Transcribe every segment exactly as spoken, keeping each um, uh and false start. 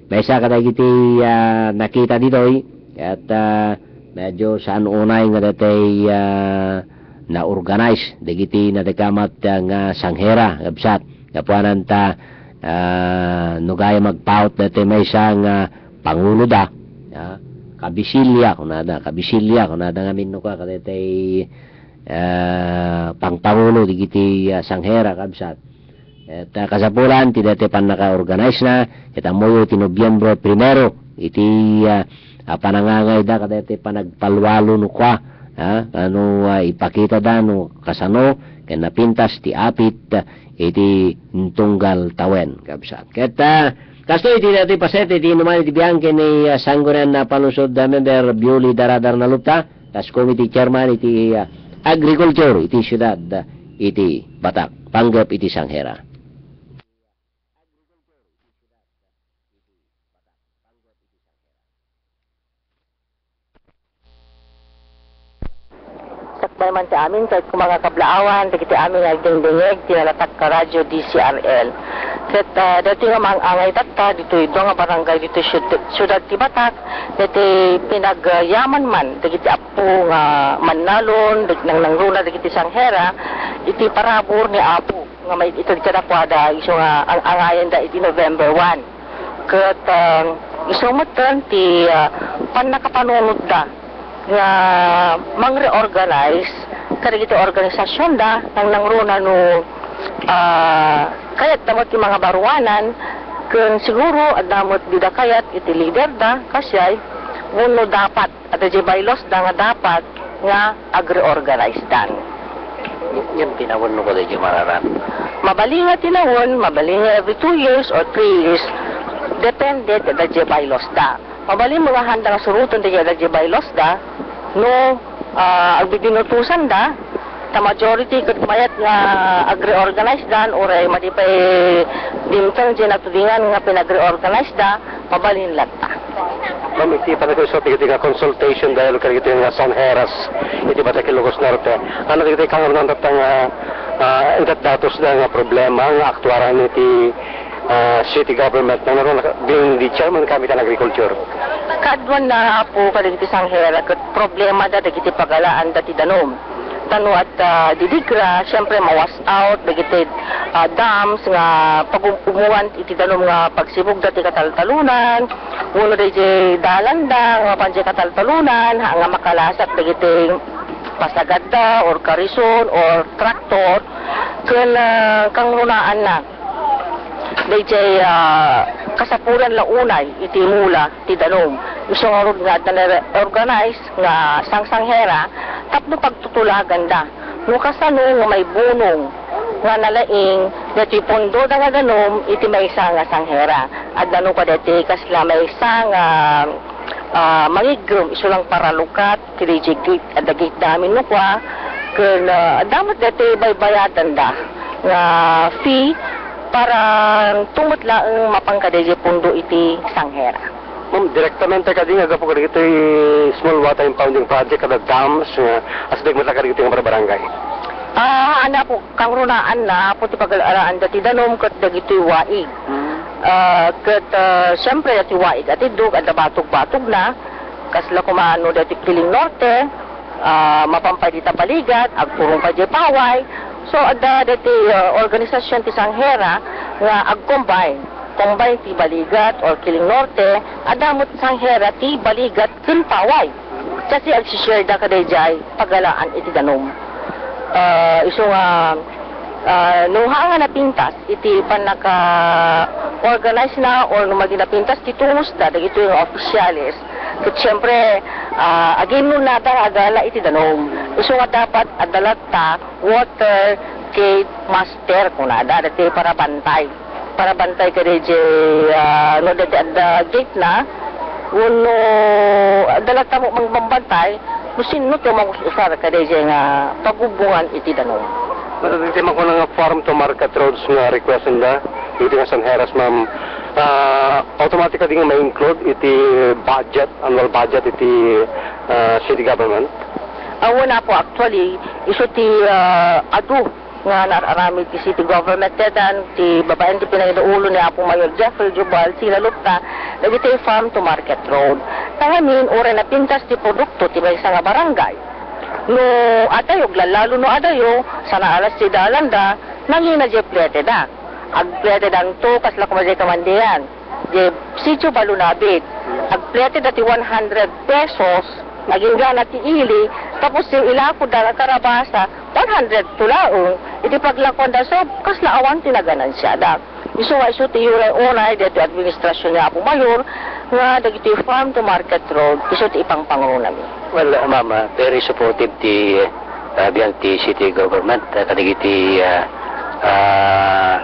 Maysa kadagiti, ah, nakita ditoy, ket, ah, medyo saan unay nga daytoy, ah, na-organize dagiti nadakamat, ah, nga sanghera, kabsat. Gapuanan ta, ah, no gayam agpaut daytoy maysa nga panguloda, ah, kabisilya, kunada, kabisilya, kunada ngamin no kua, kadaytoy, ah, pangpangulo dagiti, ah, sanghera, kabsat. Ket, ah, kasapulan ti daytoy pannaka-organize-na, ket ammoyo ti Nobyembre primero, iti, ah, ah, panangangayda kadaytoy panagpalwalo no kua, ah, ano, ah, ipakitada no kasano ken napintas ti apit, ah, iti tunggal tawen, kabsat. Ket, ah, kastoy ti daytoy paset iti inuman iti biag ken ni, ah, Sangguniang Panungsod, ah, member Bioli Daradar na Lupta, kas committee chairman iti, ah, agriculture iti siudad, ah, iti Batak, panggep iti sanghera. Sakbay man ti amin, ket koma nga kablaawan, dagiti amin nga agdengdengngeg ti nalatak ka Radio D C R L. Ket, ah, daytoy nga maang-angay tatta, ditoy dua nga barangay ditoy siud-, siudad ti Batak, daytoy pinagyaman man dagiti appo nga mannalon, dag-, nangnangruna dagiti sanghera, iti parabur ni Apo nga maited kadakuada isu nga ang-angayanda iti November one. Ket, ah, isu metten ti, ah, pannakapanunotda nga mangreorganize kadagiti organisasionda, nangnangruna no, ah, kayatda met ti mangabaruanan, ken siguro adda met dida kayat iti liderda, kasdiay, wenno dapat adda diay bylaws da nga dapat nga agreorganize dan. Ngem ti nawen no kada diay mararan? Mabalin nga ti nawen, mabalin nga every two years or three years, depende ti adda diay bylaws da. Mabalin nga handa nga suroten dagiti adda diay bylaws da, no, ah, agbibinutosan da, ta majority ket mayat nga agreorganize dan, uray madi pay dimteng diay natudingan nga pinagreorganize da, mabalin latta. Ma'am, iti panagsusuat iti nga consultation dialogue kadagiti nga sangheras iti Batak, Ilocos Norte, ano dagiti kangrunaan tatta nga, ah, indat datos da nga problema nga aktuaran iti, ah, city government, nga naron being the chairman committee on agriculture? Kaduan na, Apo, kadagiti sanghera ket problema da dagiti pagalaan da ti danum. Ta no adda didigra, siyempre, ma-wash out dagiti, ah, dams nga pagum-, umuan iti danum nga pagsibugda ti kataltalunan, wenno daydiay dalanda nga mapan diay kataltalunan, ha, nga makalasak dagiti pasagadda or karison or traktor, ken, ah, kangrunaan na. Daydiay, ah, kasapulan la unay iti mula ti danum. Isu ngarud nga adda na-organize nga sangsanghera tapno pagtutulaganda no kasano nga maibunong nga nalaing daytoy pundoda nga danum iti maysa nga sanghera. Adda no kadaytoy kasla maysa nga, ah, mangiggem isu lang paralukat kadaydiay gate, adda gate da amin no kua, ken, ah, adda met daytoy baybayadanda nga fee para tumet laeng mapan kadaydiay pundo iti sanghera. Ma'am, direktamente kadi nga gapu kadagitoy small water impounding project, kada dams, nga asdeg met la kadagitoy nga barbarangay? Ah, ania, Apo, kangrunaan na, Apo, ti pagalaan da ti danum ket dagitoy waig. Hmm. Ah, ket, ah, siyempre, ti waig a tiddog, adda batog-batogna, kasla koma no daytoy Kiling Norte, ah, mapan pay dita Baligat, agturong pay diay Paway. So, adda daytoy, ah, organisasyon ti sanghera nga ag-combine. Combine ti Baligat or Kiling Norte, adda met sanghera ti Baligat ken Paway. Kasi agsishare da kadaydiay pagalaan iti danum. Ah, isu nga, ah, no haan nga napintas iti pannaka-organize na or no madi napintas ti tunos da dagitoy nga opisyales, ket siyempre, ah, aginnulna da nga agala iti danum. Isu nga dapat adda latta water gate master, kunada, daytoy parabantay. Parabantay kadaydiay, ah, no daytoy adda gate na, wenno adda latta met mangbantay, no sinno ti umus-usar kadaydiay nga pagubongan iti danum. Ket daytoy mankuna nga farm to market roads nga request-enda, iti nga sanheras, ma'am, ah, automatic kadi nga ma-include iti budget, annual budget iti, ah, city government? Ah, wen, Apo, actually, isu ti, ah, adu nga naaramid ti city government daytan, ti babaen ti pinangidaolo ni Apo Mayor Jeffrey Jubal, sinalupta dagiti farm to market road. Tangamin, uray napintas ti produkto ti maysa nga barangay. No adayo, aglalalo no adayo, sana alas siete alanda, nangina diay plete da. Agplete danto, kasla koma diay kamandian. Diay Sitio Balunabit. Agplete da ti one hundred pesos, agingga na ti ili, tapos diay ilako da nga karabasa, one hundred to laeng. Iti paglakuan da, so, kasla awan ti naganansiada. Isu nga isu ti uray-uray daytoy administrasyon ni Apo Mayor nga dagitoy farm to market road, isu ti ipangpangrunami. Well, uh, ma'am, uh, very supportive ti, uh, biang ti city government, uh, kadagiti, uh, uh,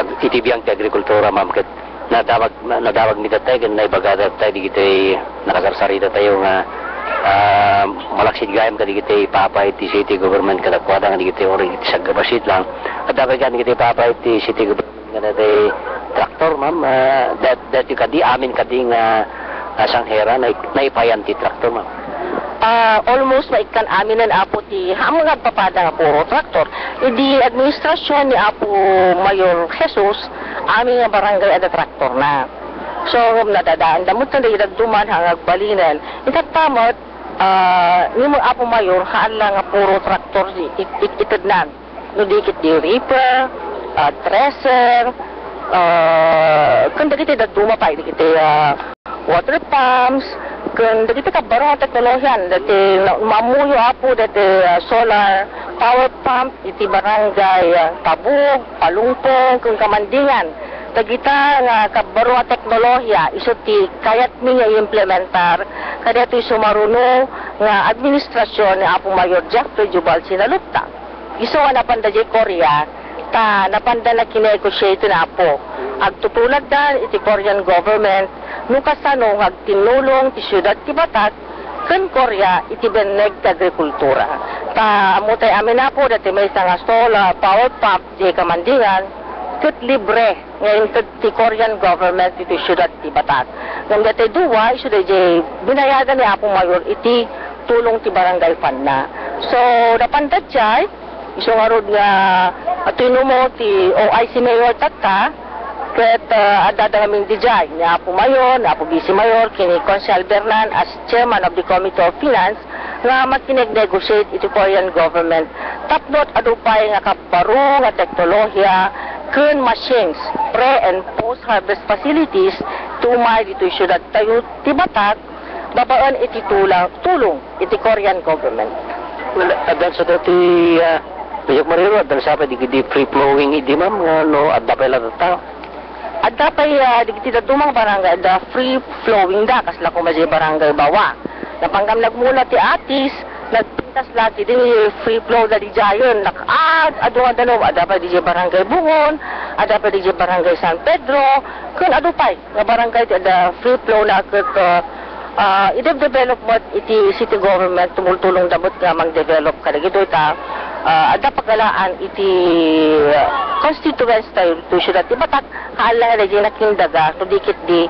ag-, iti biang ti agrikultura, ma'am, ket nadawag, na-, nadawag mi datay, ken naibaga datay, digitoy nakasarsarita tayo nga, uh, malaksid gayam kadagiti ipapay ti city government kadakuada nga digitoy uri iti saggabasit lang. At dapat gani iti ipapay ti city government nga dati traktor, ma'am, ah, dat-, dati kadi, amin kadi nga, ah, sanghera, nai-, naipayan ti traktor, ma'am. Ah, almost maikkan aminen, Apo, ti, haan nga agpapada nga puro traktor. Idi administrasyon ni Apo Mayor Jesus, amin nga barangay adda traktorna. So, nadadaanda met dagiti dadduma nga agbalinen. Itatta met, ah, ni Apo Mayor, haan la nga puro traktor it-, it-, itednan. No di ket di reaper, ah, thresher, ah, ken dagiti dadduma pay, dagiti, ah, water pumps, ken dagiti kabbaro nga teknolohian, dagiti na-, mammuyo, Apo, dagiti, ah, solar power pump iti barangay, ah, Tabug, Palungpong, ken Kamandingan. Dagita nga kabbaro nga teknolohiya, isu ti kayatmi nga i-implementar kadaytoy sumaruno nga administrasyon ni Apo Mayor Jeffrey Jubal Sinalupta. Isu nga napanda diay Korea, ta napanda nakinegotiate na, Apo. Agtutulagda iti Korean government no kasano nga agtinnulong ti siudad ti Batak ken Korea iti benneg ti agrikultura. Ta ammotay amin, Apo, daytoy maysa nga solar power pump diay Kamandingan ket libre nga inted ti Korean government iti siudad ti Batak. Ngem daytoy dua, isu daydiay binayagan ni Apo Mayor iti tulong ti barangay fund na. So, napanda diay, isu ngarud nga, ah, tinumo ti O I C Mayor tatta, ket, ah, adda da ngamin diay ni Apo Mayor, ni Apo Vice Mayor, ken ni Konsehal Bernan as chairman of the Committee of Finance, nga makinegotiate iti Korean government tapno adu pay nga kabbaro nga teknolohiya ken machines, pre and post harvest facilities ti umay ditoy siudad tayo ti Batak babaen iti tulang, tulong iti Korean government. Well, addan sa dati, ah, Major Marilo, addan sa pay di, di free flowing idi, ma'am, nga no, adda pay la tatta. Adda pay, ah, dagiti dadduma nga barangay, adda free flowing da, kasla koma diay barangay Bawa. Napanggap nagmula ti Atis, nagpintas la ti di free flow da diayen. Nak-, ah, adu nga danum, adda pay diay barangay Bungon, adda pay diay barangay San Pedro, ken adu pay nga barangay ti adda free flow na ket, ah, ah, i-develop met iti city government, tumultulong da met nga mang-develop kadagitoy ta, ah, adda pagalaan iti, ah, constituents tayo ditoy siudad ti Batak, haan la nga daydiay nakindaga, no di ket di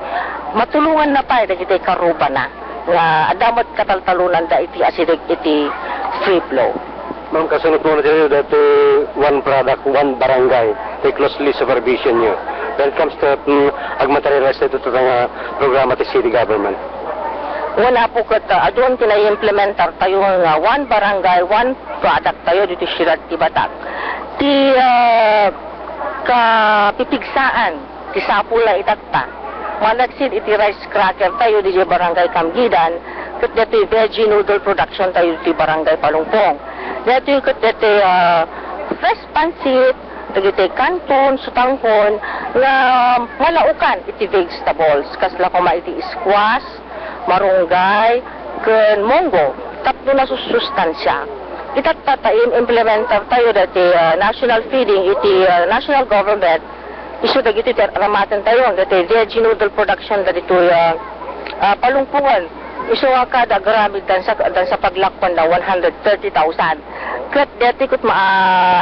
matulongan na pay dagiti karrubana nga adda met kataltalonanda iti asideg iti free flow. Ma'am, kasunot mo na dito dati one product, one barangay, the closely supervision nyo. When it comes to, mm, agmaterialize na ito nga programa ti city government. Wen, Apo, ket, ah, adun ti naiimplementar tayo nga one barangay, one product tayo dito siudad ti Batak. Ti, ah, kapipigsaan ti sapul na itatta. Malaksid iti rice cracker tayo, diay Barangay Kamgidan, ket daytoy veggie noodle production tayo, diay Barangay Palungpong. Daytoy ket daytoy, ah, fresh pancit, dagiti kanton, sutanghon, nga malaukan iti vegetables, kasla koma iti squash, marunggay, ken munggo, tapno nasusustansia. Itatta ta in-implementar tayo daytoy, ah, national feeding iti, ah, national government, isu dagiti ti ar-, aramaten tayo, daytoy veggie noodle production dagitoy, ah, ah, Palungpongan. Isu a kada agaramid dansa, dansa paglakuan na one hundred thirty thousand. Ket daytoy ket ma-, ah,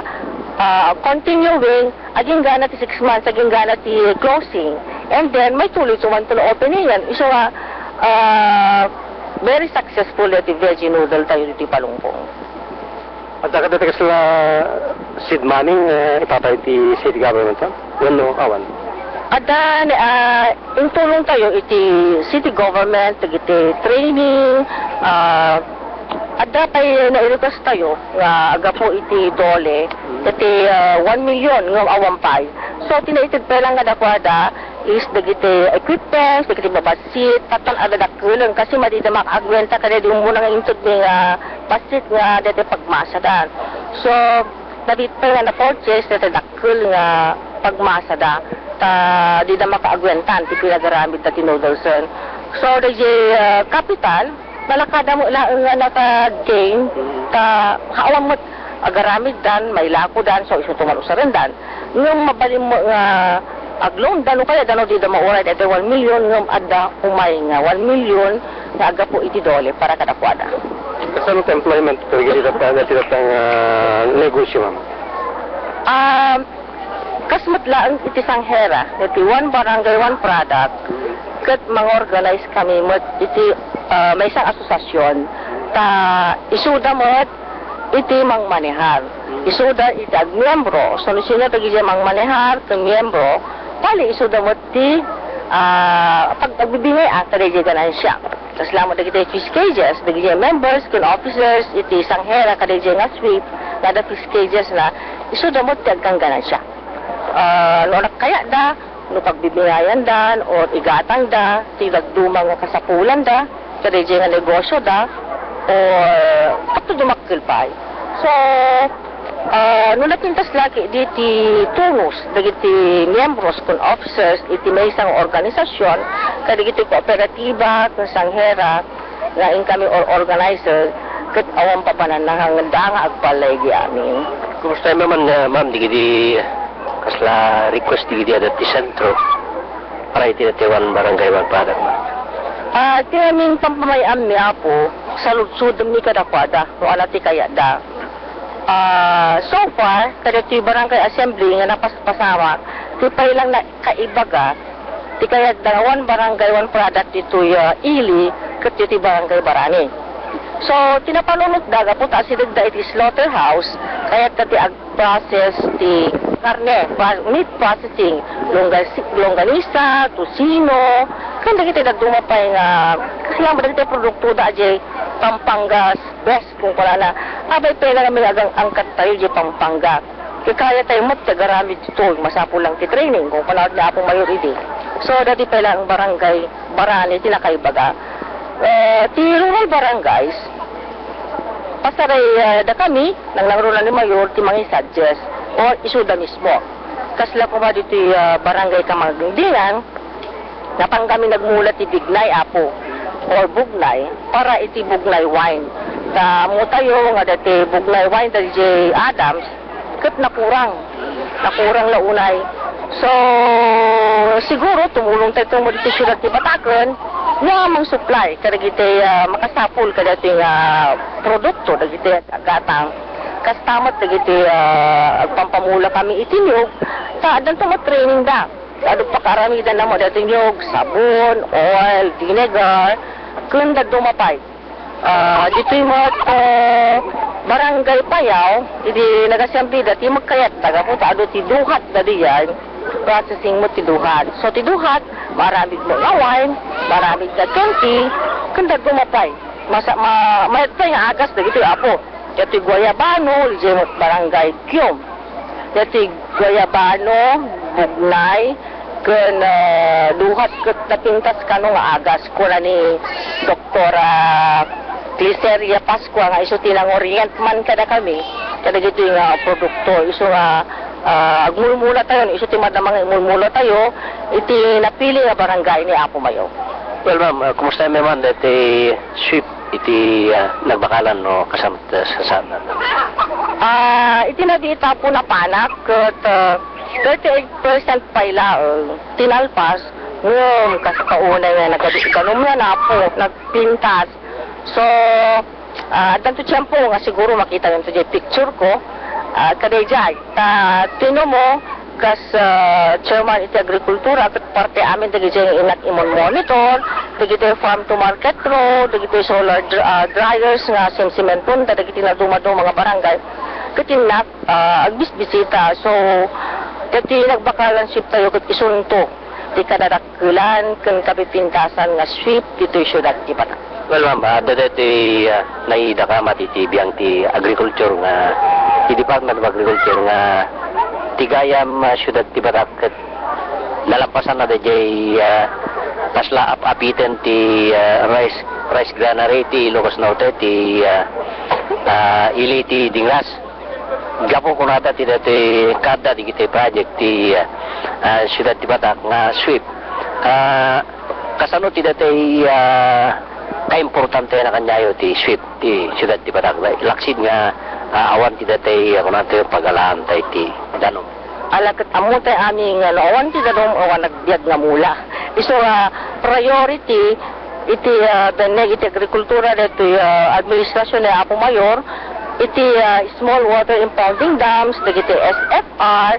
ah, continuing, agingga na ti six months, agingga na ti closing. And then, maituloy to man to no opening yan. Isu a, ah, very successful daytoy veggie noodle tayo ditoy Palungpong. Adda kadagiti kasla seed money nga ipapay ti city government, ha? Wenno awan? Adda, ah, intulongtayo iti city government, dagiti training, ah, adda pay nairequest tayo nga gapu iti DOLE, iti, ah, one million nga awan pay. So, ti naited pay lang nga dakuada is dagiti equipments, dagiti babassit, tapno adda dakkeleng, kasi madi da makaagwenta kadagiti umuna nga inted mi nga bassit nga daytoy pagmasada. So, nabit pay nga na-purchase daytoy dakkel nga pagmasada, ta dida makaagwentan ti pinagaramidda ti noodlesen. So, daytoy, ah, kapital, nalakada met laeng nga naka-gain, ta awan met agaramiddan, mailakodan, so isu to man usarendan. Ngem mabalin met nga agloanda no kayatda no dida mauray daytoy one million, ngem adda umay nga one million nga aggapu iti DOLE para kadakuada. Kasano ti employment kadagiti tatta-, dagiti tatta nga negosyo, ma'am? Ah, kas met laeng iti Sanghera, iti One Barangay, One Product, ket mangorganize kami met iti, ah, maysa nga asosiasyon, ta isuda met iti mangmanehar. Isuda iti agmiembro. So, no sino dagiti mangmanehar ken miembro, pali isuda met ti, ah, pag-, pagbibingay, ah, kadagiti ganansia. Kasla met dagiti fish cages, dagiti members ken officers iti Sanghera kadagiti nga sweep nga adda fish cages na, isuda met ti agkangganansia. Ah, no nagkayatda, no pagbibingayandan or igatangda ti dadduma nga kasapulanda kadaydiay nga negosyoda, or tapno dumakkel pay. So, ah, no napintas la ketdi ti turnos dagiti miyembros ken officers iti maysa nga organisasyon, kadagiti kooperatiba ken sanghera, nga inkami or organizer, ket awan papananna nga nga agpallay idi amin. Kumusta man, ah, ma'am, dagiti kasla request dagiti adda ti sentro para iti daytoy One Barangay, One Product, ma'am? Ah, ti amin pampamay-ammi, Apo, saludsodemmi kadakuada no ania ti kayatda. Ah, so far, kadaytoy Barangay Assembly nga napaspasamak, ti pay lang na kaibaga, ti kayatda nga One Barangay, One Product ditoy, ah, Ili, ket ditoy Barangay Barani. So, ti napanunotda, gapu ta asidegda iti slaughterhouse, kayatda ti ag-process ti karne, pro-, meat processing, longga-, longganisa, tocino, ken dagiti dadduma pay nga, kasla met dagiti produktoda idiay Pampanga West. Kunkunana, abay, pwede kami nga agang-, angkattayo idiay Pampanga. Kayatay met ti agaramid ditoy, masapul lang ti training, kunkunana ni Apo Mayor idi. So, daytoy pay lang Barangay Barani ti nakaibaga. Eh, ti rural barangays, pasaray, eh, da kami, nangnangruna ni Mayor, ti mangisuggest, or isuda mismo. Kasla koma ditoy, eh, Barangay Kamagdingan, Napangkami nagmula ti bignay, Apo, or bugnay, para iti bugnay wine. Ta ammotayo nga daytoy bugnay wine daydiay Adams, ket nakurang. Nakurang la unay. So, siguro, tumulongtayo met iti siudad ti Bataken nga mangsupply kadagiti, ah, makasapul kadagiti nga produkto, dagiti gatang. Kasta met dagiti, ah, agpampamula kami iti niyog, ta addanto met training da. Adu pakaaramidanna met daytoy niyog, sabon, oil, vinegar, ken dadduma pay. Ah, ditoy met, ah, Barangay Payaw, idi nagasemblida ti magkayatda gapu ta adu ti duhatda diay, processing met ti duhat. So, ti duhat, maaramid met nga wine, maaramid nga candy, ken dadduma pay. Masa-, ma-, mayat pay nga agas dagitoy, Apo. Daytoy guayabano, idiay met Barangay Kiom. Daytoy guayabano, bugnay, ken, ah, duhat ket napintas kano nga agas, kuna ni Doktora Gliceria Pascua nga isu ti nangorient man kadakami kadagitoy nga produkto. Isu nga, ah, agmulmulatayo, isu ti madama nga imulmulatayo iti napili nga barangay ni Apo Mayor. Well, ma'am, ah, kumusta man daytoy sweep iti, ah, nagbakalan no kasama ti sasana? Ah, iti nabiit, Apo, napanak ket, ah, thirty-eight percent pay laeng ti nalpas, ngem kas kaunay nga nagadu-, danum nga napo, nagpintas. So, ah, addanto tiempo nga siguro makitayonto diay picture ko. Ah, kadaydiay, ta tinumo, kas, ah, chairman iti agrikultura, ket parte amin dagiti nga inak imon monitor, dagiti farm to market road, dagiti solar dr-, ah, dryers nga simsimentonda dagiti nadumaduma nga barangay. Ket innak, ah, agbisbisita. So, dagiti nagbakalan sweep tayo ket isunto ti kadadakkelan ken kapipintasan nga sweep ditoy siudad ti Batak. Well, ma'am, ah, adda daytoy, ah, naidakam iti biang ti agriculture nga, ti Department of Agriculture nga ti gayam, ah, siudad ti Batak ket nalampasanna daydiay, ah, kasla ap-apiten ti, ah, rice, rice granary ti Ilocos Norte, ti, ah, ah, ili ti Dingras. Gapu kunada ti daytoy kaadda dagiti project ti, ah, ah, siudad ti Batak nga sweep. Ah, kasano ti daytoy, ah, kaimportantena kaniayo ti sweep ti siudad ti Batak? Laksid nga, ah, awan ti daytoy, ah, kunatayo pagalaan tayo ti danum. Ala ket ammo tay amin nga no awan ti danum, awan nagbiag nga mula. Isu nga priority iti, ah, benneg iti agrikultura daytoy, ah, administrasyon ni Apo Mayor, iti, ah, small water impounding dams, dagiti S F R,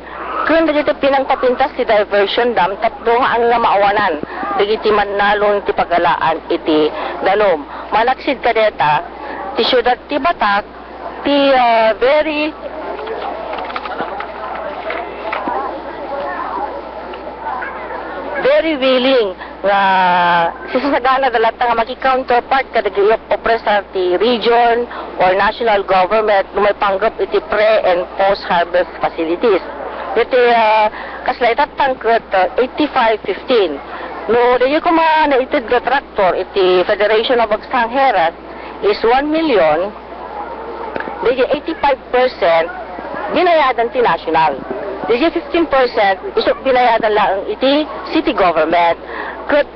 ken dagiti pinangpapintas ti diversion dam tapno nga ania maawanan dagiti mannalon ti pagalaan iti danum. Malaksid kadeta, ti siudad ti Batak, ti, ah, very, very willing nga sisasagana da latta nga maki-counterpart kadagiti opresar ti region or national government no maipanggep iti pre and post harvest facilities. Iti, ah, kasla itattang ket, ah, eighty-five fifteen. No, daydi koma naited nga tractor iti Federation of Extranjeras is one million, daydi eighty-five percent binayadan ti national. Daydi fifteen percent isu binayadan laeng iti city government. Ket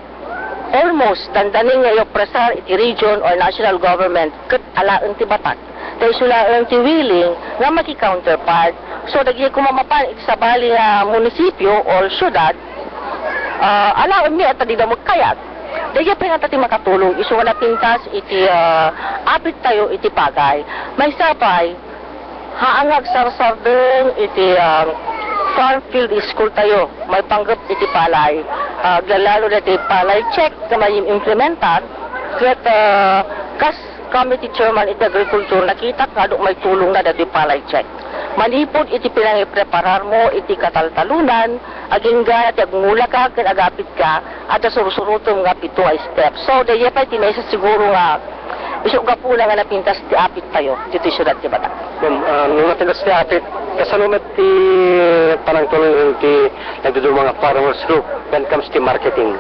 almost dandanin nga iopresar iti region or national government ket alaen ti Batak. Ta isu laeng ti willing nga maki-counterpart. So, dagiti koma mapan iti sabali nga munisipio or siudad, ah, alaenmi a ta dida magkayat. Daydi pay ngata ti makatulong isu nga napintas iti, ah, apit tayo iti pagay. Maysa pay, haan nga agsarsardeng iti, ah, farm field school tayo, maipanggep iti palay. Ah, aglalalo daytoy palay check nga maimplementar, ket, ah, kas kami ti chairman iti agrikultura, nakitak nga adu maitulongna daytoy palay check. Manipud iti pinangiprepararmo iti kataltalonan, agingga ti agngulaka ken agapitka, adda sursurotem nga pito nga step. So, daydi pay ti maysa siguro nga isu gapuna nga napintas ti apit tayo ditoy siudad ti Batak. Ma'am, ah, no napintas ti apit, kasano met ti panangtulong ti nagduduma nga farmers group when comes ti marketing?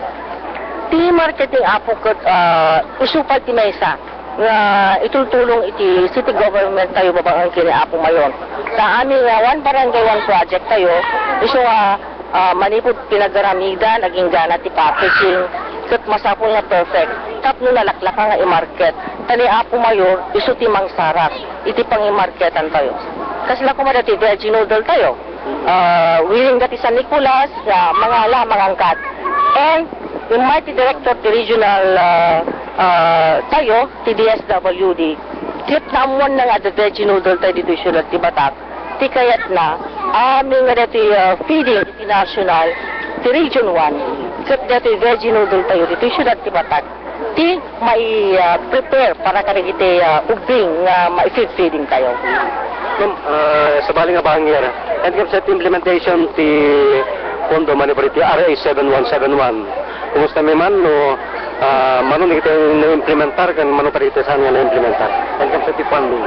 Ti marketing, Apo, ket, ah, isu pay ti maysa nga itultulong iti city government tayo babaen ken ni Apo Mayor. Ta amin nga one barangay, one project tayo, isu nga, ah, manipud pinagaramidan, agingga ti packaging, ket masapul nga perfect tapno nalaklaka nga i-market. Ta ni Apo Mayor, isu ti mangsarak iti pangimarketan tayo. Kasla koma daytoy veggie noodle tayo. Ah, willing da ti San Nicolas nga mangala, mangangkat. And immay ti director ti regional, ah, ah, tayo, ti D S W D. Ket naammoanna nga adda veggie noodle tayo ditoy siudad ti Batak. Ti kayatna, amin nga daytoy, ah, feeding iti national, ti Region one. Ket daytoy veggie noodle tayo ditoy siudad ti Batak. Ti mai-, ah, prepare para kadagiti, ah, ubbing nga mai-feed feeding tayo. Ma'am, ah, sabali nga bangir, and comes at implementation ti Pondo Manipular ti R A seven one seven one. Kumusta mi man no, ah, mano dagiti naimplementar ken mano pay dagiti saan nga naimplementar? And comes at ti funding.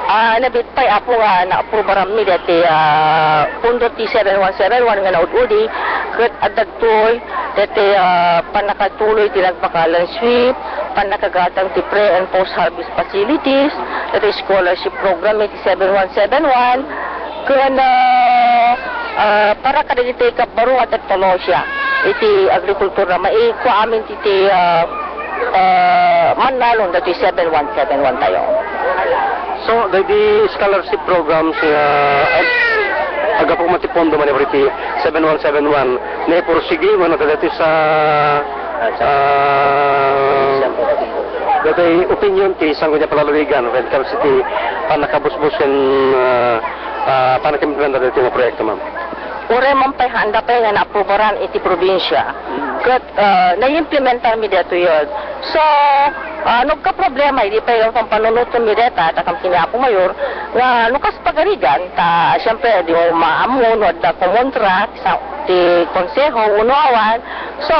Ah, nabit pay, Apo, nga naaprubaranmi daytoy, ah, Pondo ti seven one seven one nga naud-udi, ket adda daytoy, daytoy, ah, pannakatuloy ti nagbakalan sweep, pannakagatang ti pre and post harvest facilities, daytoy scholarship program iti seven one seven one, ken, ah, ah, para kadagiti kabbaro nga teknolohiya iti agrikultura, maikua amin ti, ti, ah, ah, mannalon daytoy seven one seven one tayo. So, daydi scholarship programs nga ag-, aggapu man ti Pondo Manipular ti seven one seven one, naipursigi wenno daytoy sa, ah, daytoy opinion ti Sangguniang Panlalawigan when comes ti pannakabusbus ken, ah, ah, pannakaimplementar daytoy nga proyekto, ma'am? Uray man pay handa pay nga naaprubaran iti probinsya. Ket, ah, naimplementar mi daytoy. So, ah, no agka problema, idi pay pampanunoten mi dayta, ta kam ken ni Apo Mayor, nga no kas pagarigan, ta, siyempre, di mo maammo no adda kumontra, sa, ti konseho, wenno awan. So,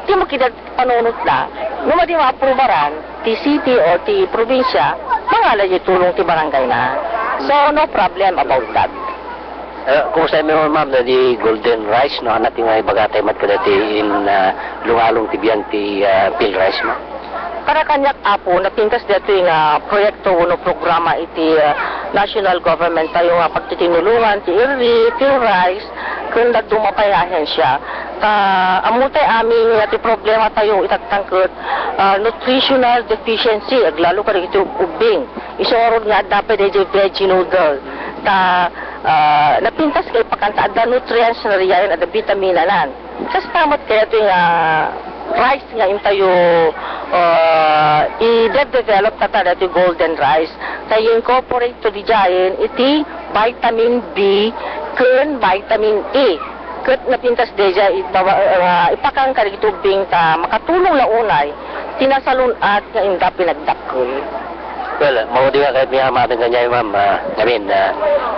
ti mo kida panunotna, no madi maaprubaran ti city o ti probinsya, mangala diay tulong ti barangayna. So, no problem about that. Eh, kumusta mi, ma'am, daydi Golden Rice, no? Ania ti nga ibagatayo met kadaydi in, ah, lungalong ti biag ti, ah, Phil Rice, ma'am? Para kaniak, Apo, napintas daytoy nga proyekto wenno programa iti, ah, national government tayo nga pagtitinulongan ti IRRI, Phil Rice, ken dadduma pay nga ahensya. Ta, ammo tay amin nga ti problema tayo, itattang ket, ah, nutritional deficiency, aglalo kadagiti ubbing. Isu ngarud nga adda pay daydi veggie noodle. Ta, ah, napintas nga ipakanta adda nutrients na riyan, adda bitamina nan. Kasta met kayat nga rice nga intayo, ah, i-develop ta, ta daytoy golden rice. Ta i-incorporate to didiayen iti vitamin B ken vitamin A. Ket napintas daydiay ibawa-, ah, ipakan kadagiti ubbing ta makatulong la unay ti nasalun-at nga inda pinagdakkel. Well, maudi nga kayat mi a maamin kaniay, ma'am, ah, ngamin, ah,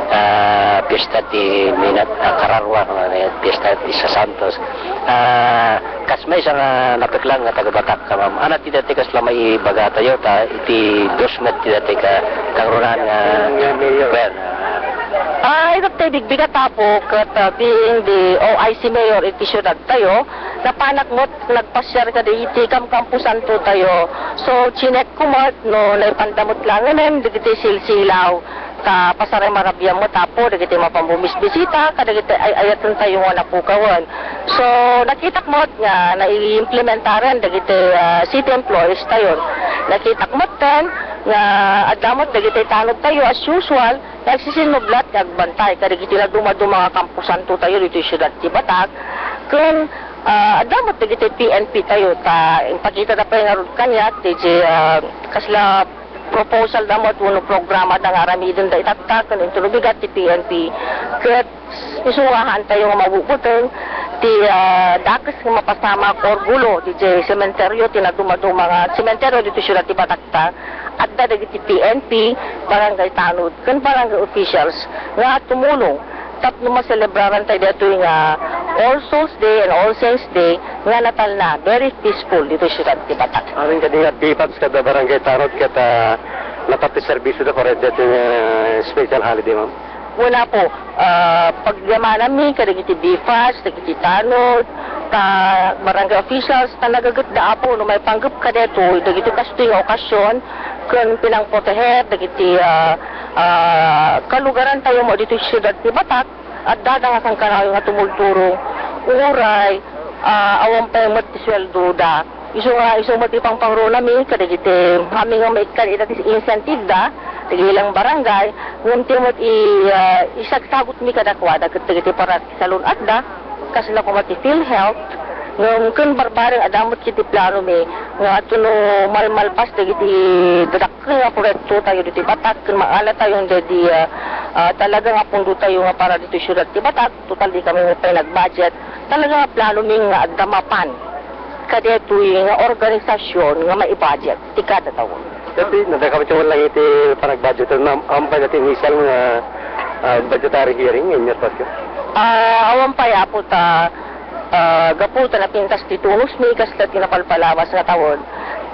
ah, piyesta ti minat, ah, kararua, ah, piyesta ti Santos. Ah, kas maysa nga napeklan nga taga-Batak ka, ma'am. Ania ti daytoy kasla maibagatayo ta iti dos met ti daytoy ka kangrunaan nga, nga mayor. Well, ah, ah, iti bigbigat, Apo, ket, ah, being the O I C mayor iti siudad tayo, napanak met nagpasiar kadagiti kamkamposanto tayo. So, chinek ko met no naipanda met la ngamin dagiti silsilaw. Ta pasaray marabia met, Apo, dagiti mapambumisbisita kadagiti ay-ayaten tayo nga napukawen. So, nakitak met nga naiimplementaren dagiti, ah, city employees tayo. Nakitak met ken nga adda met dagiti tanod tayo as usual, nga agsisinublat nga agbantay kadagiti nadumaduma nga kamposanto tayo ditoy siudad ti Batak. Ken, ah, adda met dagiti P N P tayo, ta impakita da pay ngarud kaniak, daydi, ah, kasla proposal da met wenno programa da nga aramiden da itatta ken inturbigat ti P N P. Ket isu nga haan tayo nga mabubuteng ti, ah, dakes nga mapasamak or gulo daydi sementeryo, ti nadumaduma nga sementeryo ditoy siudad ti Batak ta adda dagiti P N P, barangay tanod, ken barangay officials nga tumulong tapno maselebraran tayo daytoy nga All Souls Day and All Saints Day nga Natalna. Very peaceful ditoy siudad ti Batak. Amin kadi nga P FABs kada barangay tanod ket, ah, natap ti serbisyo da para daytoy nga special holiday, ma'am? Wen, Apo, ah, pagyamananmi kadagiti B FAS, dagiti tanod, ta barangay officials, ta nagagetda, Apo, no maipanggep kadaytoy dagiti kastoy nga okasion ken pinangproteher dagiti, ah, ah, kalugaran tayo mo ditoy siudad ti Batak. Adda da nga kankanayon nga tumulturong, uray, ah, awan pay met ti sueldoda. Isu nga, isu met ti pangpangrunami kadagiti amin nga maikkan ita ti incentive da, dagiti ilang barangay, ngem ti met i-, ah, isagsagutmi kadakuada ket dagiti para ti salun-atda, kasla koma ti PhilHealth, ngem ken barbareng adda met iti planomi nga adtono malmalpas dagiti dadak-, nga proyekto tayo ditoy Batak, ken maala tayo daydi, ah, ah, talaga nga pundo tayo nga para ditoy siudad ti Batak, total di kami pay nag-budget. Talaga nga planomi nga adda mapan kadaytoy nga organisasyon nga maibudget ti kada tawen. Dati, nadakami ti lang iti panag-budget, ma'am, ampay dati initial nga, ah, budgetary hearing in your budget? Ah, awan pay, Apo, ta, ah, gapu ta napintas ti tunusmi, kasla ti napalpalawas nga tawen.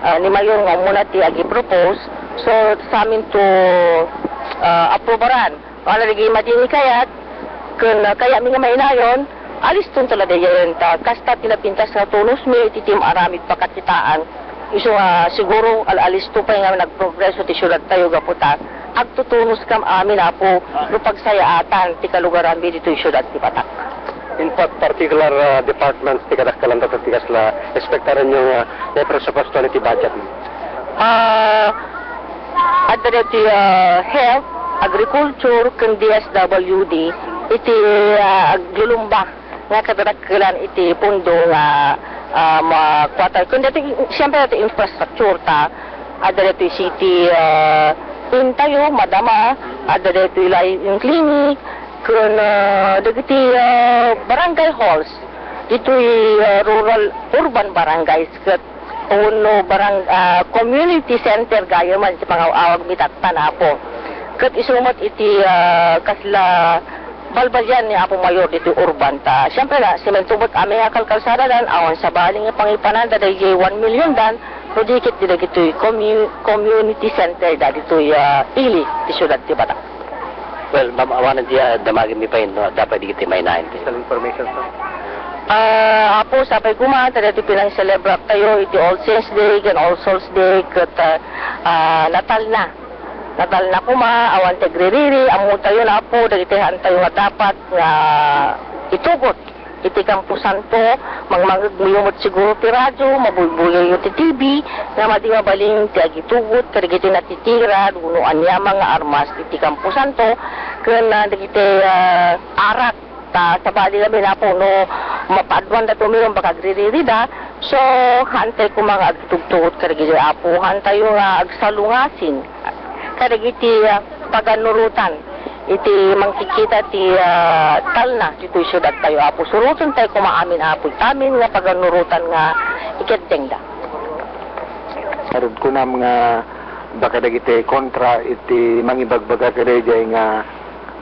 Ah, ni Mayor nga umuna ti agi-propose. So, sa amin to, ah, aprobaran. Wala lagi madini kayat, ken, ah, kayatmi nga mainayon, aliston talaga yan. Ta, kasta ti napintas nga tunusmi, iti tim aramid pakakitaan. Isu nga, siguro, al-, alisto pay nga nagprogreso ti siudad tayo, gapu ta, agtutunos kam amin, Apo, no pagsayaatan ti kalugaranmi ditoy siudad ti Batak. In fact, particular, ah, departments ti kadakkelan tatta ti kasla, expectaran nyo nga, may presupuesto iti budget? Ah, adda daytoy, ah, health, agriculture, ken D S W D, iti, ah, aglulumba nga kadadakkelan iti pundo nga, ah, makuatan. Ken daytoy, siyempre, daytoy infrastructure ta, adda daytoy city, ah, inn tayo, madama, adda daytoy line clinic, Ken, ah, dagiti, ah, barangay halls, ditoy, ah, rural, urban barangays, ket wenno barang-, ah, community center gayamen ti pangaw-awag mi tatta, Apo. Ket isu met iti, ah, kasla balbalian ni Apo Mayor ditoy urban ta, siempre na, semento met amin nga kalkalsada dan, awan sabali nga pangipanan da daydiay one million dan, no di ket di dagitoy commu-, community center da ditoy, ah, ili ti siudad ti Bata. Well, ma'am, awanen ti, ah, damagimi pay, no, adda pay dagiti mainaen ti. Additional information, sir? Ah, Apo, sapay koma, ta daytoy pinangselebrar tayo iti All Saints Day, ken All Souls Day, ket, ah, ah, Natal na. Natal na koma, awan ti agririri, ammo tayo na, Apo, dagiti haantayo nga dapat nga itugot iti kamposanto, mangmangegyo met siguro ti radio, mabuybuyayo ti T V, nga madi mabalin ti agitugot kadagiti natitirad wenno aniaman nga armas iti kamposanto, ken, ah, dagiti, ah, arak. Ta sabali ngamin, Apo, no mapaadwan da tumiron baka agriririda, so, haantay koma nga agtugtugot kadagiti, Apo, haantayo nga agsalungasing kadagiti, ah, paganurotan iti mangkikita ti, ah, talna ditoy siudad tayo, Apo. Suroten tayo koma amin, Apo, itamin nga paganurotan nga ikeddengda. Ngarud kunam nga baka dagiti kontra iti mangibagbaga kadaydiay nga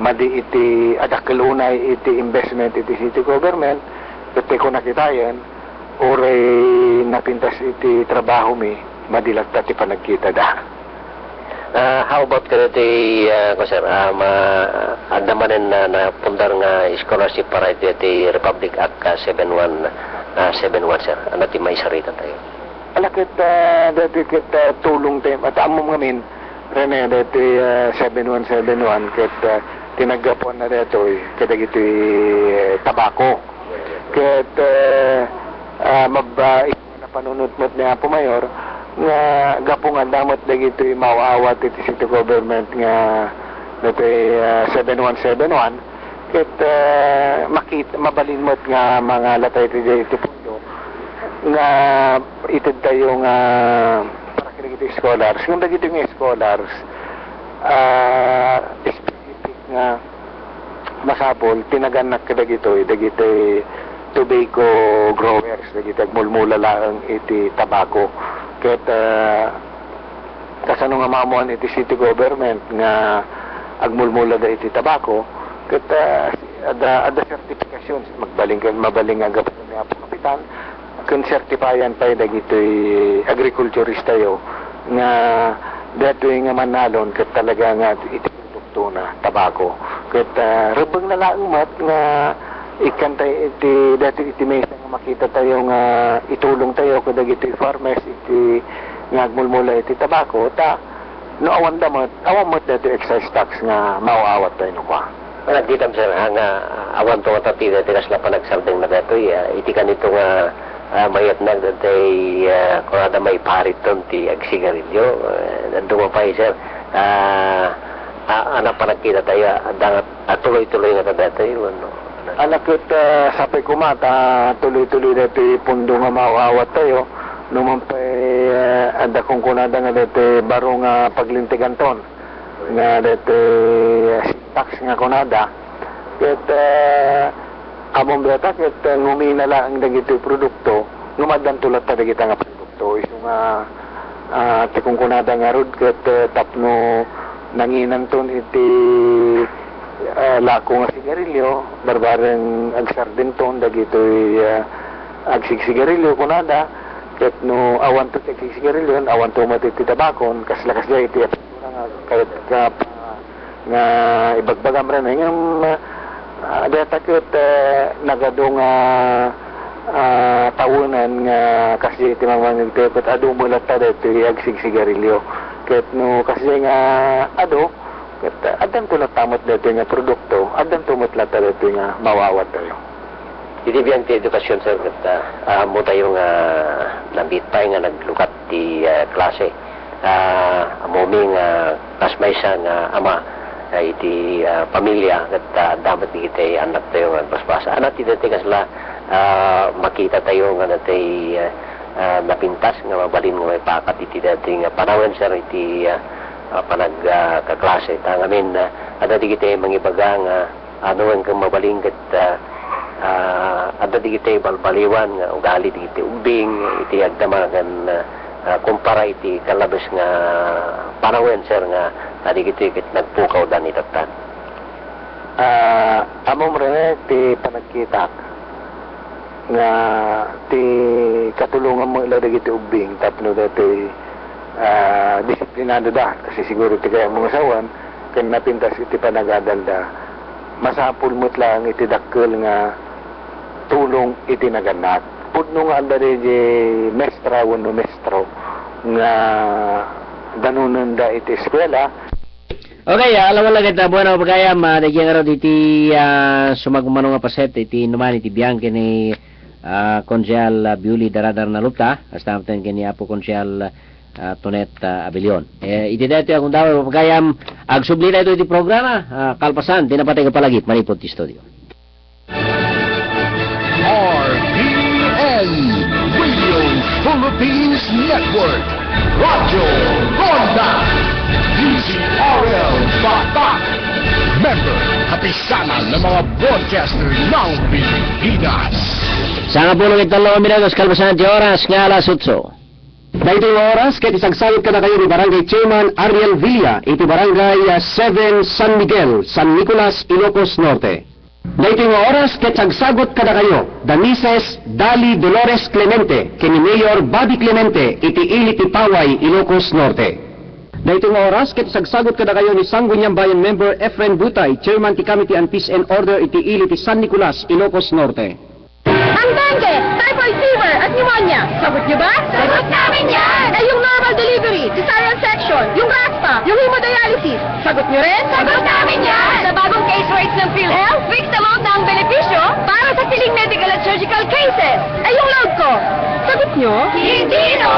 madi iti adakkel unay iti investment iti city government, ket ti kunakitayen, uray napintas iti trabahomi, madi latta ti panagkitada. Ah, how about kadaytoy, ah, kuan, sir, ah, ma-, adda manen na, napundar nga scholarship para iti, iti Republic Act, ah, seven one, ah, seven one, sir? Ania ti maisarita tayo? Ala ket, ah, daytoy ket, ah, tulong tayo, at ammom ngamin, Rene, daytoy, ah, seven one seven one, ket, ah, ti naggapuanna daytoy kadagitoy, eh, tabako. Ket, eh, ah, mab-, ah, isu nga napanunot met ni Apo Mayor nga gapu nga adda met dagitoy maaw-awat iti city government nga daytoy, ah, seven one seven one, ket, eh, makit-, mabalin met nga mangala tayo iti, iti pundo nga ited tayo nga para kadagiti scholars. Ngem dagitoy nga scholars, ah, specific nga masapul ti nagannak kadagitoy, dagitoy tobacco growers, dagiti agmulmula laeng iti tabako. Ket, ah, kasano nga maammoan iti city government nga agmulmulada iti tabako, ket, ah, adda, adda certifications, magbalin ka, mabalin nga gapu ni Apo Kapitan, ken certifyan pay dagitoy agriculturist tayo nga daytoy nga mannalon ket talaga nga iti produktona, tabako. Ket, ah, rebbengna laeng met nga ikkan tayo iti, daytoy iti maysa nga makita tayo nga itulong tayo kadagitoy farmers iti nga agmulmula iti tabako, ta no awanda met, awan met daytoy excise tax nga maaw-awat tayo no kua. Nagkitam, sir, ha, nga awan to nga tatida ti kasla panagsardengna daytoy, ah, iti kanito nga, ah, mayatnag daytoy, ah, kunada maipariton ti agsigarilyo, eh, adu pay, sir. Ah, ah, anak panagkita tayo, adda nga, ah, tuloy-tuloy nga ta daytoy, wenno? Ala ket, ah, sapay koma ta tuloy-tuloy daytoy pundo nga maaw-awat tayo, no man pay, ah, adda kunkunada nga daytoy baro nga paglinteganton nga daytoy, ah, tax nga kunada, ket, eh, ammom dayta ket, eh, ngumina laeng dagitoy produkto, ngem addanto latta dagita nga produkto. Isu nga, ah, ti kunkunada ngarud ket, eh, tapno nanginanton iti, eh, lako nga sigarilyo, barbareng agsardengton dagitoy, eh, agsigsigarilyo kunada, ket no awanto ti agsigsigarilyo, awanto met iti tabakon, kasla kasdiay iti apertura nga kayat nga nga ibagbagam ren, eh, ngem, ah, dayta ket, eh, nagadu nga, ah, tawenan nga kasdiay ti mamangegtayo ket adu met latta daytoy agsigsigarilyo. Ket no kasdiay nga adu, ket, ah, addanto latta met daytoy nga produkto, addanto met latta daytoy nga maaw-awat tayo. Iti biag ti edukasyon, sir, ket, ah, ammo tayo nga nabiit pay nga naglukat ti, ah, klase. Ah, ammomi nga kas maysa nga ama, ah, iti, ah, pamilia, ket, ah, adda met dagiti annaktayo nga agbasbasa. Ania ti daytoy kasla, ah, makita tayo nga daytoy, ah, ah, napintas nga mabalin nga maipakat iti daytoy nga panawen, sir, iti, ah, ah, panag-, ah, kaklase. Ta ngamin, ah, adda dagiti mangibaga nga Ano wen ken mabalin ket, ah, ah, adda dagiti balbaliwan nga ugali dagiti ubbing iti agdama ken, ah, ah, kumpara iti kalabes nga panawen, sir, nga dagiti ket nagpukaw da ni tattan. Ah, ammom, Rene, ti panagkitak nga ti katulongan met la dagiti ubbing tapno daytoy, ah, disiplinado da. Kasi siguro ti kayatmo nga sawen, ken napintas iti panagadalda, masapul met laeng iti dakkel nga tulong iti nagannak. Pudno nga adda daydiay mestra wenno mestro nga danonenda iti eskuela. Okay, ah, alam mo lang kita, bueno, pagayam, ah, dagiti ngarud iti, ah, sumagmamano nga paset, iti inuman, iti biag ken ni, ah, Konsehal, ah, Biuli Daradar Nalupta, hasta manen ken ni Apo Konsehal, ah, Tonet, ah, Abilion. Eh, iti daytoy a gundaway, pagayam, agsubli daytoy iti programa, ah, kalpasan, ti napateg a palagip, manipud ti studio. R P N, Radio Philippines Network, Radyo Ronda, D Z R L Batak, member, Kapisanan ng mga Broadcaster ng Pilipinas. Sangapulo ket tallo a minutos, kalpasan ti oras nga alas otso. Daytoy nga oras ket isagsagut kadakayo ni Barangay Chairman Ariel Villa iti Barangay, ah, seven San Miguel, San Nicolas, Ilocos Norte. Daytoy nga oras ket sagsagut kadakayo da Misis Dali Dolores Clemente ken ni Mayor Bobby Clemente iti ili ti Paway, Ilocos Norte. Daytoy nga oras ket sagsagut kadakayo ni Sangguniang Bayan member Efren Butay, Chairman ti Committee on Peace and Order iti ili ti San Nicolas, Ilocos Norte. Ang dengue, typhoid fever at pneumonia, sagot niyo ba? Sagot namin yan! Eh, yung normal delivery, cesarean section, yung raspa, yung hemodialysis, sagot niyo rin? Sagot namin yan! Sa bagong case rates ng PhilHealth, fixed amount na ang benepisyo para sa piling medical at surgical cases. Eh, yung load ko, sagot niyo? Hindi, no?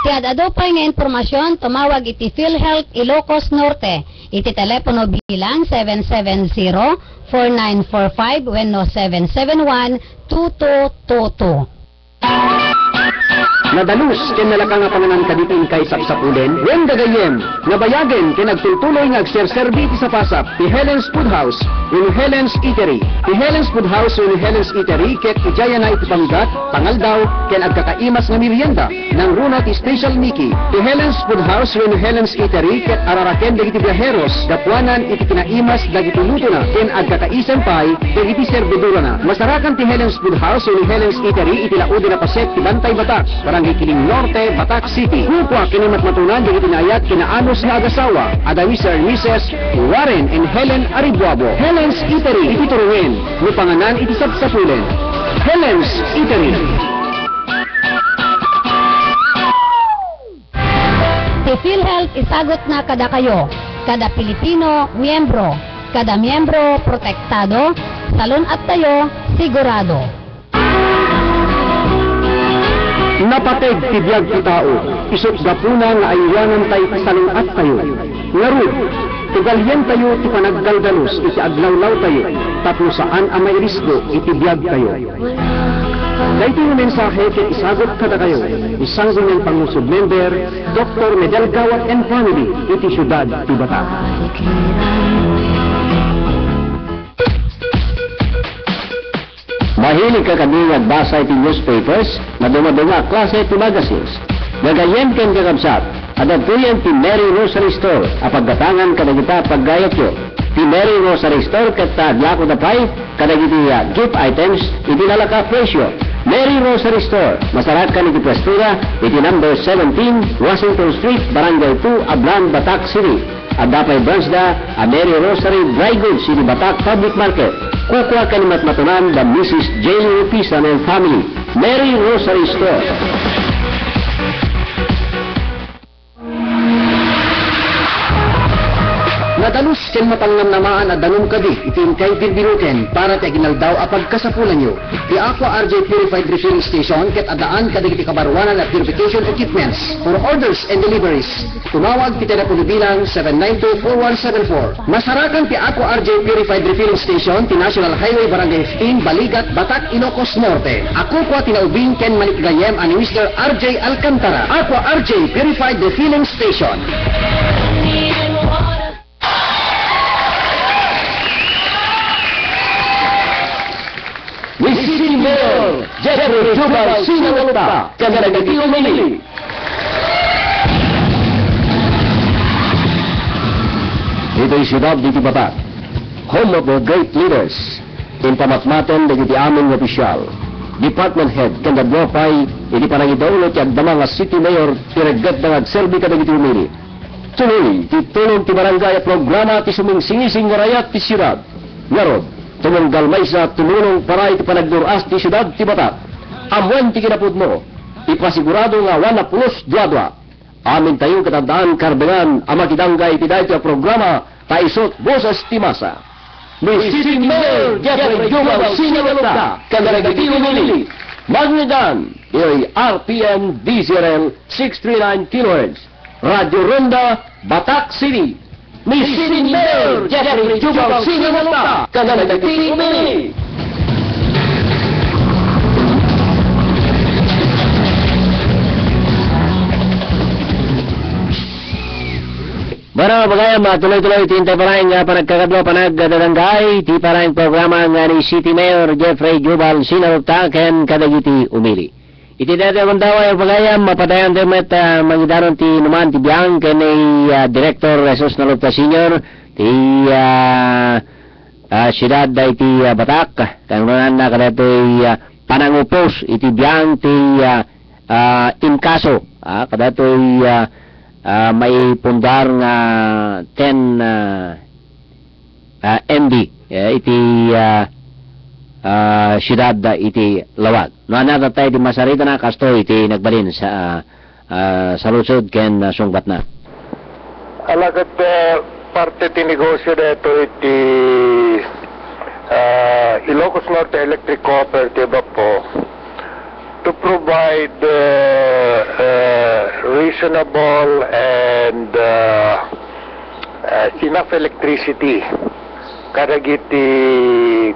Ti ad-adu pay nga impormasyon, tumawag iti PhilHealth Ilocos Norte iti telepono bilang seven seven zero, four nine four five wenno seven seven one, two two two two. Nadalus ken nalaka nga panganan kadi ti inkay sapsapulen wen gagayyem nga bayagen ken agtultuloy nga agserserbi iti sapasap ti Helen's Food House wenno Helen's Eatery. Ti Helen's Food House wenno Helen's Eatery ket idiayna iti panggat, pangaldaw, ken agkakaimas nga merienda. Nangruna ti Special Mickey. Ti Helen's Food House wenno Helen's Eatery ket araraken dagiti biaheros gapuanan iti kinaimas dagiti lutona ken agkakaisem pay dagiti serbidorana. Masarakan ti Helen's Food House wenno Helen's Eatery iti lauden a paset ti Bantay Batak, Barangay Kiling Norte, Batak City. Kukua ken imatmatonan dagiti naayat ken naanus nga agasawa a da Mister and Missus Warren and Helen Aribuabo. Helen's Eatery, iti turongen no panganan iti sapsapulen. Helen's Eatery. Ti PhilHealth isagutna kadakayo, kada Pilipino, miyembro, kada miyembro, protektado, salun-attayo, sigurado. Napateg ti biag ti tao, isut' gapuna nga aywananta iti salun-attayo. Ngarud, tugalientayo ti panagdaldalus iti aglawlawtayo tapno saan a mairisgo iti biagtayo. Daytoy nga mensahe ket isagut kadakayo ni Sangguniang Pangulob Member, Doktor Medel Gawat and family iti siudad ti Batak. Mahilig ka kadi nga agbasa iti newspapers? Maduma-duma a klase ti magazines. Gagayyem ken kakabsat, adda daytoyen ti Mary Rosary Store a paggatangan kadagita a paggayatyo. Ti Mary Rosary Store ket aglakoda pay kadagiti, ah, gift items iti nalaka a presio. Mary Rosary Store, masarakan iti pwestoda iti number seventeen Washington Street, Barangay two, Ablan, Batak City. Adda pay branch da a Mary Rosary Dry Goods iti Batak Public Market. Kukua ken imatmatonan da Missus Jane Rupisan and family. Mary Rosary Store. Nadalus ken mapannamnamaan a danum kadi iti inkay birbiroken para ti aginaldaw a pagkasapulanyo. Ti Aqua R J Purified Refilling Station ket addaan kadagiti kabaruanan a purification equipments. For orders and deliveries, tumawag ti telepono bilang seven nine two four one seven four. Masarakan ti Aqua R J Purified Refilling Station ti National Highway, Barangay fifteen, Baligat, Batak, Ilocos Norte. A kukua ti naubing ken malikgayyem a ni Mister R J Alcantara. Aqua R J Purified Refilling Station. Jubal Sinalukta, ken dagiti umili. Ditoy siudad ditoy Batak, home of the great leaders, impamatmaten dagiti amin nga opisyal, department head, ken dadduma pay iti panangidaulo ti agdama nga city mayor ti reggetda nga agserbi kadagiti umili. Tuloy ti tulong ti barangay a programa ti sumingsingising nga raayat ti siudad. Ngarud, tumunggal maysa tumulong para iti panagdur-as ti siudad ti Batak. Ammoen ti kinapudno, ipasigurado nga awan a pulos duadua. Amintayo ket addaan karbengan a makidanggay iti daytoy a programa ta isut' boses ti masa. Ni City Mayor Jeffrey Jubal Sinalukta, ken dagiti umili. Magnetdan, iyoy R P N D Z R L six three nine kilohertz. Radio Ronda, Batak City. Ni City Mayor Jeffrey Jubal Sinalukta, ken dagiti umili. Bueno, bagayam, ah, tuloy-tuloy ti intay paraing nga panagkakadua, panagdadanggay ti paraing programa nga ni City Mayor Jeffrey Jubal Sinalukta ken kadagiti umili. Iti daytoy a gundaway a bagayam, mapadayantayo met, ah, mangidaron ti inuman ti biang ken ni, ah, Director Jesus Nalukta Senior ti, ah, ah, siudad daytoy, ah, Batak. Kangrunanna kadaytoy, ah, panangupos iti biang ti, ah, ah, inkaso, ah, kadaytoy, ah, ah, maipundar nga ten, ah, ah, M B, eh, iti, ah, ah, siudad, ah, iti Laoag. No, ania tattay ti masaritana, kastoy ti nagbalin sa, ah, ah, saludsod ken, ah, sungbatna. Alagad, ah, parte ti negosyo daytoy ti, ah, Ilocos Norte Electric Cooperative, Apo, to provide, uh, uh, reasonable and, uh, uh, enough electricity kadagiti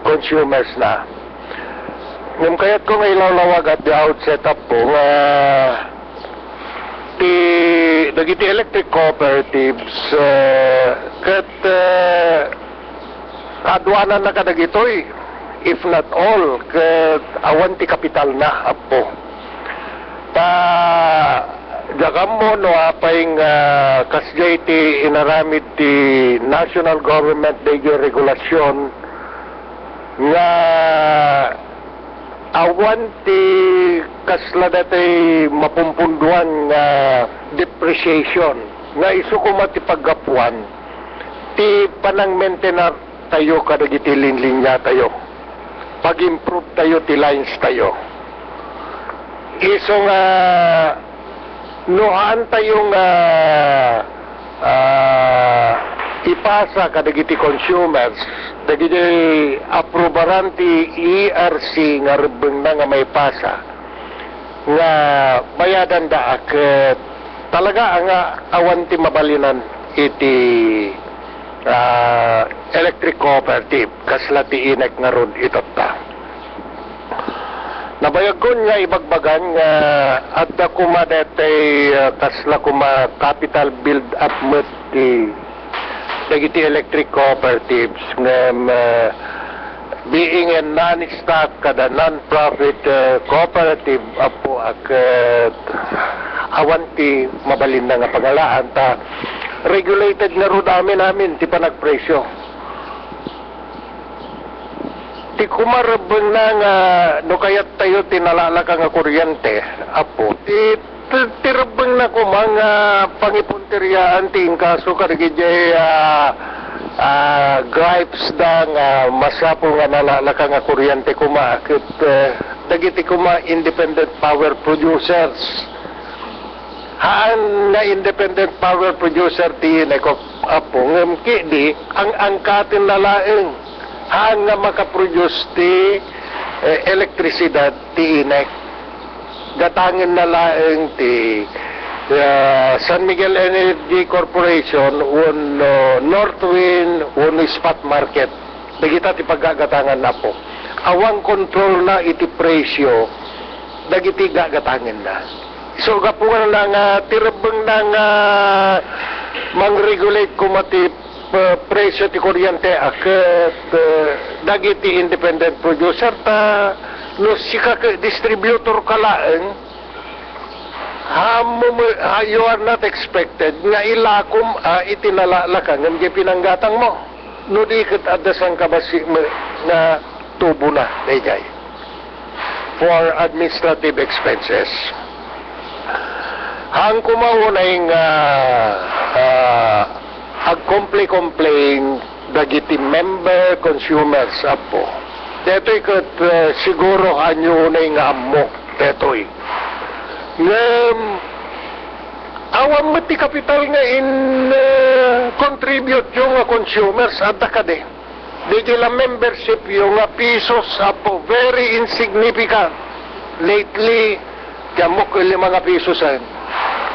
consumers na. Ngem kayatko nga ilawlawag at the outset, Apo, nga ti dagiti electric cooperatives, uh, ket, uh, kaaduananna kadagitoy, if not all, ket awan ti kapitalna, Apo. Ta, diak ammo no apay nga kasdiay ti inaramid ti national government daydiay regulasyon nga awan ti kasla daytoy mapumpunduan nga depreciation nga isu koma ti paggapuan ti panang-maintenance tayo kadagiti linlinya tayo, pag-improve tayo ti lines tayo. Isu nga no haan tayo nga, ah, ipasa kadagiti consumers dagiti aprobaran ti E R C nga rebbengna nga maipasa nga bayadandaak, ket talaga nga awan ti mabalinan iti, ah, electric cooperative, kasla ti INEC ngarud itatta. Nabayagkon nga ibagbagan nga adda koma daytoy, ah, kasla koma capital build-up met ti dagiti electric cooperatives ngem, ah, being a non-stock kada non-profit, ah, cooperative, Apo, a ket awan ti mabalinna nga pangalaan ta regulated ngarud amin-amin ti panagpresyo. Ti koma rebbengna nga no kayattayo ti nalalakan nga kuryente, Apo, ti, ti, ti rebbengna koma nga pangipunteriaan ti inkaso kadagiti, ah, ah, gripes da nga masapul nga nalalakan nga kuryente koma ket, eh, dagiti koma independent power producers. Haan nga independent power producer ti INEC, Apo, ngem ketdi, ang-angkatenna laeng. Haan nga makaproduce ti, eh, elektrisidad ti INEC. Gatangenna laeng ti, ah, San Miguel Energy Corporation wenno Northwind wenno Spot Market. Dagita ti paggagatanganna, Apo. Awan kontrolna iti presyo dagiti gagatangenna. So, gapu nga, nga ti rebbengna nga mang-regulate koma ti, eh, presyo ti kuryente a ket, eh, dagiti independent producer ta No sika ket distributor ka laeng, ammo me-, ah, you are not expected nga ilakom, ah, iti nalalakangen nga pinanggatangmo. No di ket adda sangkabassit met nga tubona daydiay for administrative expenses. Haan koma unay nga, ah, agkomple-complain dagiti member consumers, Apo. Daytoy ket, ah, siguro haanyo unay nga ammo daytoy. Ngem, awan met ti kapital nga in, ah, contribute yo nga consumers, adda kadi. Daydiay la membership yo nga pisos, Apo, very insignificant. Lately, ti ammok, lima nga pisos, eh.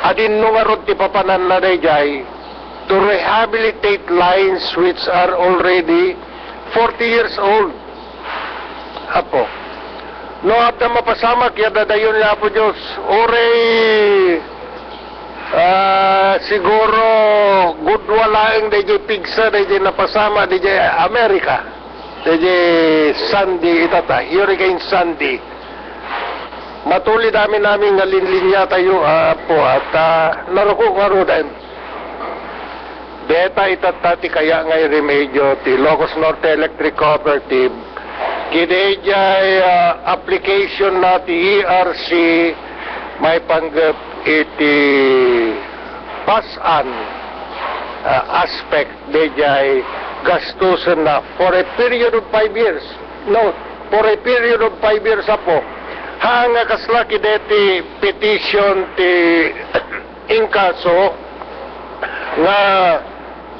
Adinno ngarud ti papananna daydiay to rehabilitate lines which are already forty years old. Apo. No adda mapasamak, ya dadayon nga Apo Dios. Uray, ah, siguro gudua laeng daydiay pigsa daydiay napasamak daydiay Amerika. Daydiay Sandy itata, Hurricane Sandy. Matulid amin-amin nga linlinya tayo, ah, Apo, at, ah, naruko ngaruden. Deta itatta ti kaya nga iremedyo ti Ilocos Norte Electric Cooperative. Kidaydiay, ah, application na ti E R C maipanggep iti pasan, ah, aspect daydiay gastusen na for a period of five years. No, for a period of five years, Apo. Haan nga kasla kideti petition ti inkaso nga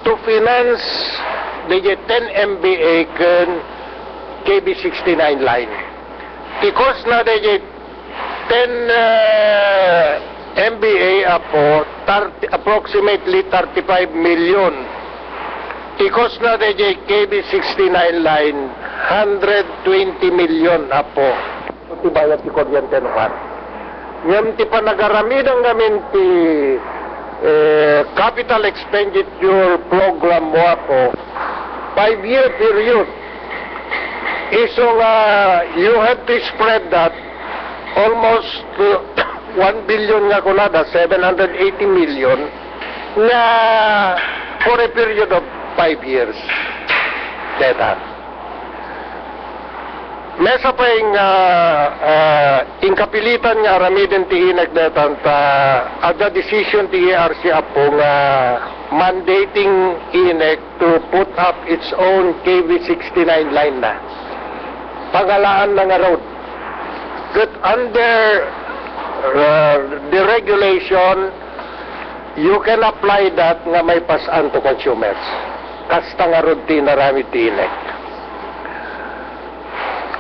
to finance daydiay ten M V A ken K V sixty-nine line. Ti cost na daydiay ten, eh, M V A, Apo, thirty, approximately thirty-five million. Ti cost na daydiay K V sixty-nine line, hundred twenty million, Apo. Ti bayad ti kuryente no kwan. Ngem ti panagaramidan ngamin ti, eh, capital expenditure program mo, Apo, five-year period. Isu nga you have to spread that almost, uh, one billion nga kunada, seven hundred eighty million, nga for a period of five years. Deta. Mesa pay nga, ah, inkapilitan nga aramiden ti INEC deta ta adda decision ti E R C, Apo, nga mandating INEC to put up its own K V sixty-nine line na. Pangalaan na ngarud. Ket under, uh, the regulation, you can apply that nga maipasan to consumers. Kasta ngarud ti inaramid ti INEC.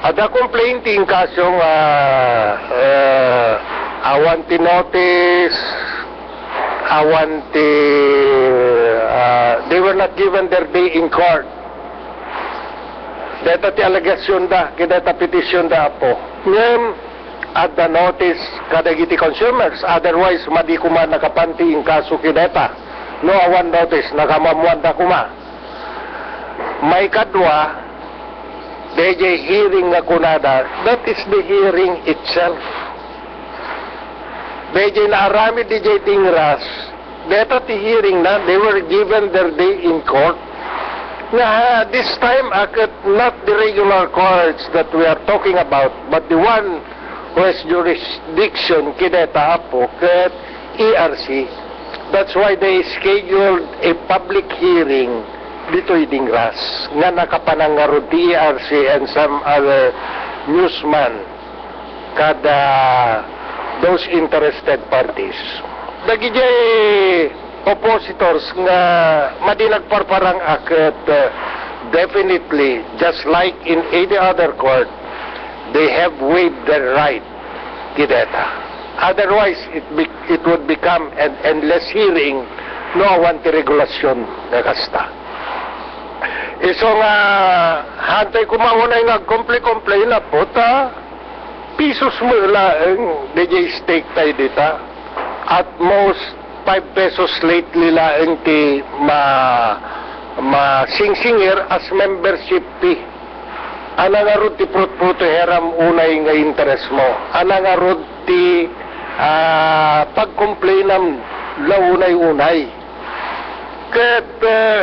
Adda complaint ti inkaso nga, uh, awan ti notice, awan ti, uh, they were not given their day in court. Deta ti alegasyonda, ket deta petitionda, Apo. Ngem, adda notice kadagiti consumers. Otherwise, madi koma nakapan ti inkaso ket deta. No awan notice, nakaammoanda koma. Maikadua, daydiay hearing nga kunada, that is the hearing itself. Daydiay naaramid daydiay ti INRAS, deta ti hearing na, they were given their day in court. Nga, this time, a ket not the regular courts that we are talking about, but the one who has jurisdiction, ket deta, Apo, ket E R C. That's why they scheduled a public hearing ditoy INRAS, nga nakapanangarud ti E R C and some other newsman kada those interested parties. Dagidiay oppositors nga madi nagparparang a ket, uh, definitely, just like in any other court, they have waived their right ket deta. Otherwise, it be-, it would become an endless hearing no awan ti regulasyon nga kasta. Isu nga, haantay koma unay nga agkomple-complain, Apo, ta pisos met laeng daydiay stake tayo dita. At most, five pesos lately laeng ti ma-, masingsingir as membership fee. Ana ngarud ti prutprutuheram unay nga interes mo? Ana ngarud ti, ah, pagcomplainam la unay-unay? Ket, eh,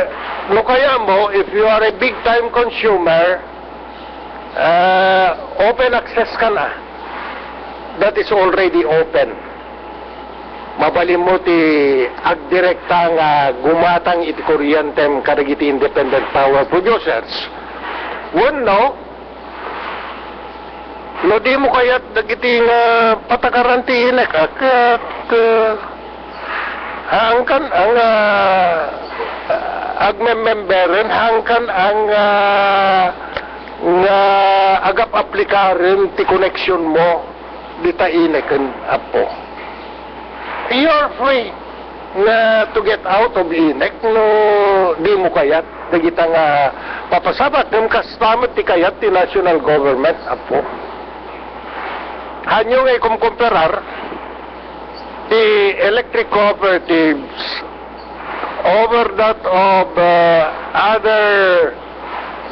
no kayatmo, if you are a big time consumer, ah, open access ka na. That is already open. Mabalinmo ti agdirekta nga gumatang iti kuryentem kadagiti independent power producers. Wenno, no dimo kayat dagiti nga patakaran ti INEC, ah, ket, ah, haankan a nga agmemmemberen, haankan a nga, nga agap-aplikaren ti koneksionmo dita INEC, Apo. You're free nga to get out of INEC no dimo kayat dagita nga papasamak, ngem kasta met ti kayat ti national government, Apo. Haanyo nga ikumkumparar ti electric cooperatives over that of, uh, other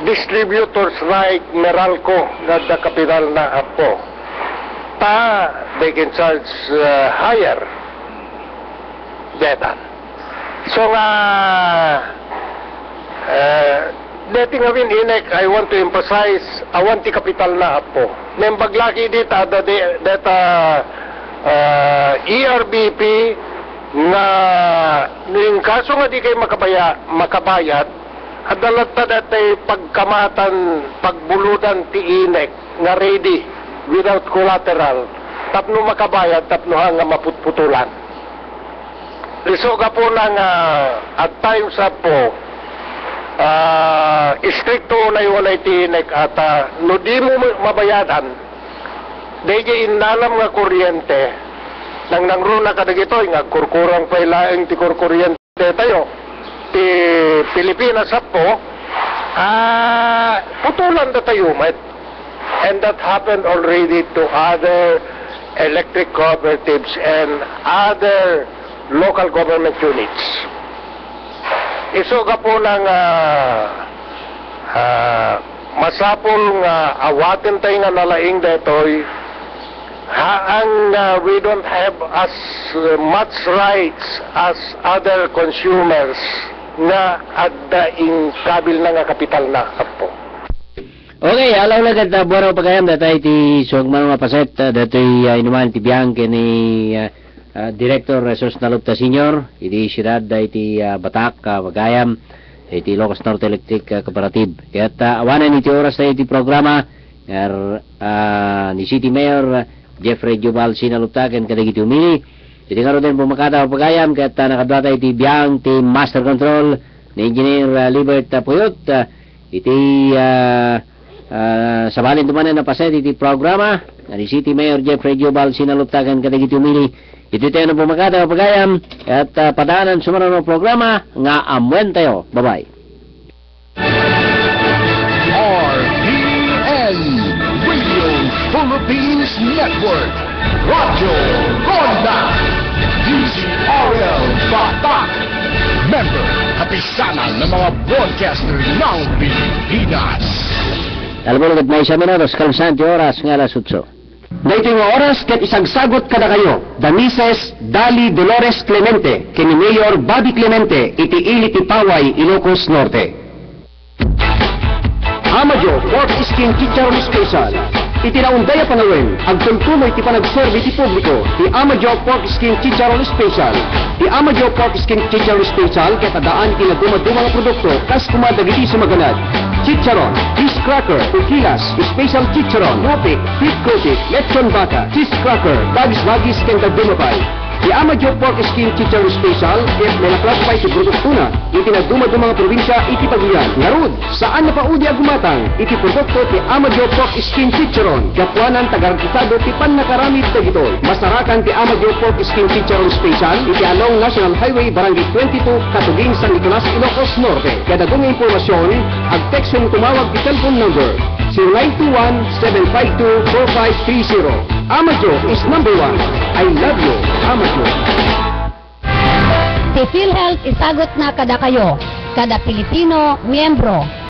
distributors like Meralco nga adda kapitalna, Apo. Ta, they can charge, uh, higher. Deta. So nga, uh, deti ngamin, INEC, I want to emphasize, awan ti kapitalna, Apo. Naimbag la ket dita, adda de-, deta, uh, E R B P nga, no in kaso nga di kayo makabaya-, makabayad, adda latta daytoy pagkamatan, pagbuludan ti INEC nga ready without collateral tapno makabayad, tapno haan nga maputputolan. Isu gapuna nga at times, Apo, ah, istrikto unay-unay ti INEC a ta no dimo mabayadan, daydiay innalam nga kuryente, nangnangruna kadagitoy nga agkurkurang pay laeng ti kurkuryente tayo, ti Pilipinas, Apo, ah, putulan da tayo met. And that happened already to other electric cooperatives and other local government units. Isu gapuna nga, ah, masapul nga awaten tayo nga nalaing daytoy, haan nga we don't have as much rights as other consumers nga adda inkabilna nga kapitalna, Apo. Okay, alawla ket, ah, buaro pagayam daytoy ti suagmano nga paset, ah, daytoy, ah, inuman ti biang ken ni, ah, ah, Director Jesus Nalupta Senior, iti siudad daytoy, ah, Batac, ah, pagayam, iti Ilocos Norte Electric, ah, Cooperative. Ket, ah, awanen iti oras tayo iti programa, nga, ah, ni City Mayor, ah, Jeffrey Jubal Sinalupta ken kadagiti umili. Iti ngaruden, pummakata pagayam, ket, ah, nakaduata iti biang ti Master Control ni Engineer, ah, Libert, ah, Puyot, ah, iti, ah, ah, sabalin to manen a paset iti programa, nga ni City Mayor Jeffrey Jubal Sinalupta ken kadagiti umili. Iti tayo no pummakata pagayam, ket, ah, padaanan sumaruno a programa nga ammoentayo. Bye-bye. R P N, Radio Philippines Network, Radyo Ronda, D Z R L Batac, member, Kapisanan ng mga Broadcaster ng Pilipinas. Talbulog at may siya minutos, kalabsan ti oras nga alas otso. Daytoy nga oras ket isagsagot kadakayo da Misis Dali Dolores Clemente ken ni Mayor Bobby Clemente iti ili ti Paway, Ilocos Norte. Amadio Pork Skin Chicharon Special. Iti naunday a panawen, agtultuloy ti panagserbi ti publiko ti Amadio Pork Skin Chicharon Special. Ti Amadio Pork Skin Chicharon Special ket addaan iti nadumaduma nga produkto kas koma dagiti sumaganad: chicharon, cheese cracker, ukilas, special chicharon, wopik, pit kotik, lechon baka, cheese cracker, bagis-bagis, ken dadduma pay. Ti Amadio Pork Skin Chicharon Special ket nalaklag pay ti produktona iti nadumaduma nga probinsia iti Cagayan. Ngarud, saan a paudi a gumatang iti produkto ti Amadio Pork Skin Chicharon gapuanan ta garantisado ti pannakaramid dagitoy. Masarakan ti Amadio Pork Skin Chicharon Special iti along National Highway, Barangay twenty-two, Catuging, San Nicolas, Ilocos Norte. Kadagitoy nga impormasion, ag-text wenno tumawag ti cellphone number zero nine two one, seven five two, four five three zero. Amadio is number one. I love you, Amadio. Ti PhilHealth isagutna kadakayo, kada Pilipino, miyembro.